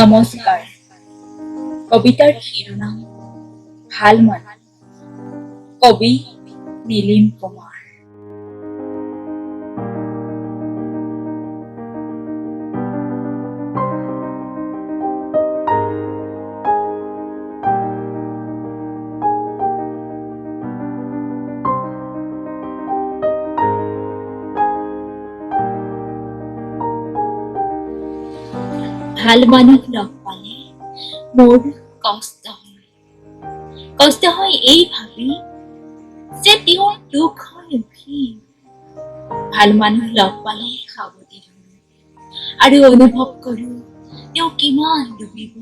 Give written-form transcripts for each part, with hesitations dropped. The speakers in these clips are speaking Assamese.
নমস্কাৰ। কবিতাৰ শিৰোনাম ভাল মানুহ, কবি নীলিম কুমাৰ। ভাল মানুহ লগ পালে মোৰ কষ্ট হয়। কষ্ট হয় এই ভাবি যে তেওঁৰ দুখ হয় অসীম। ভাল মানুহ লগ পালে সাৱটি ধৰো আৰু অনুভৱ কৰো তেওঁ কিমান ডুবিব,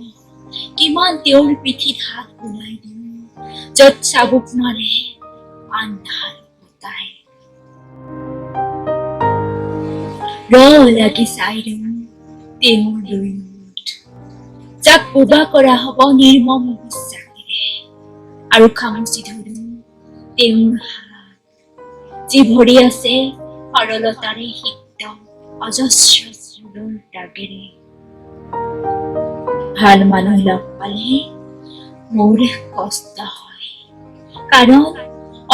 কিমান তেওঁৰ পিঠিত হাত বুলাই দিওঁ য'ত চাবুক মাৰে আন্ধাৰ বতাই। ৰ লাগি চাই ৰওঁ তেওঁৰ দুই ওঁঠ, যাক বোবা কৰা হ'ব নিৰ্মম বিশ্বাসেৰে, আৰু খামুচি ধৰো তেওঁৰ হাত যি ভৰি আছে সৰলতাৰে সিক্ত অজস্ৰ ফুলৰ দাগেৰে। ভাল মানুহ লগ পালে মোৰ কষ্ট হয়, কাৰণ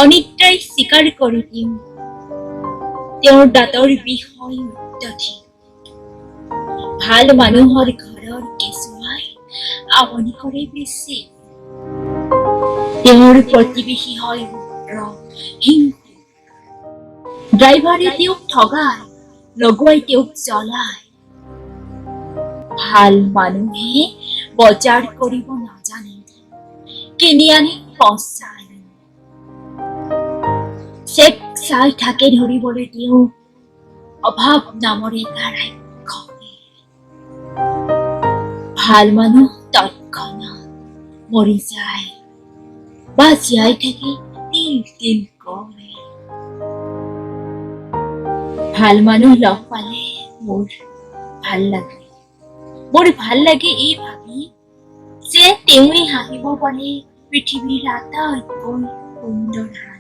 অনিদ্ৰাই স্বীকাৰ কৰি দিওঁ তেওঁৰ দাঁতৰ বিষ হয় অত্যধিক। ভাল মানুহৰ ঘৰৰ কেঁচুৱাই আমনি কৰে বেছি, তেওঁৰ প্ৰতিবেশী হয় উগ্ৰ হিংসুক। ড্ৰাইভাৰে তেওঁক ঠগায়, লগুৱাই তেওঁক জ্বলায়। ভাল মানুহে বজাৰ কৰিব নাজানে, কিনি আনি পচায়। চেক চাই থাকে ধৰিবলৈ তেওঁ অভাৱ নামৰ এটা ৰাক্ষসে। ভাল মানুহ তৎক্ষণাত মৰি যায় বা জীয়াই থাকি তিল তিল কৰে। ভাল মানুহ লগ পালে মোৰ ভাল লাগে। মোৰ ভাল লাগে এই ভাবি যে তেওঁৱেই হাঁহিব পাৰে পৃথিৱীৰ আটাইতকৈ সুন্দৰ হাঁহি।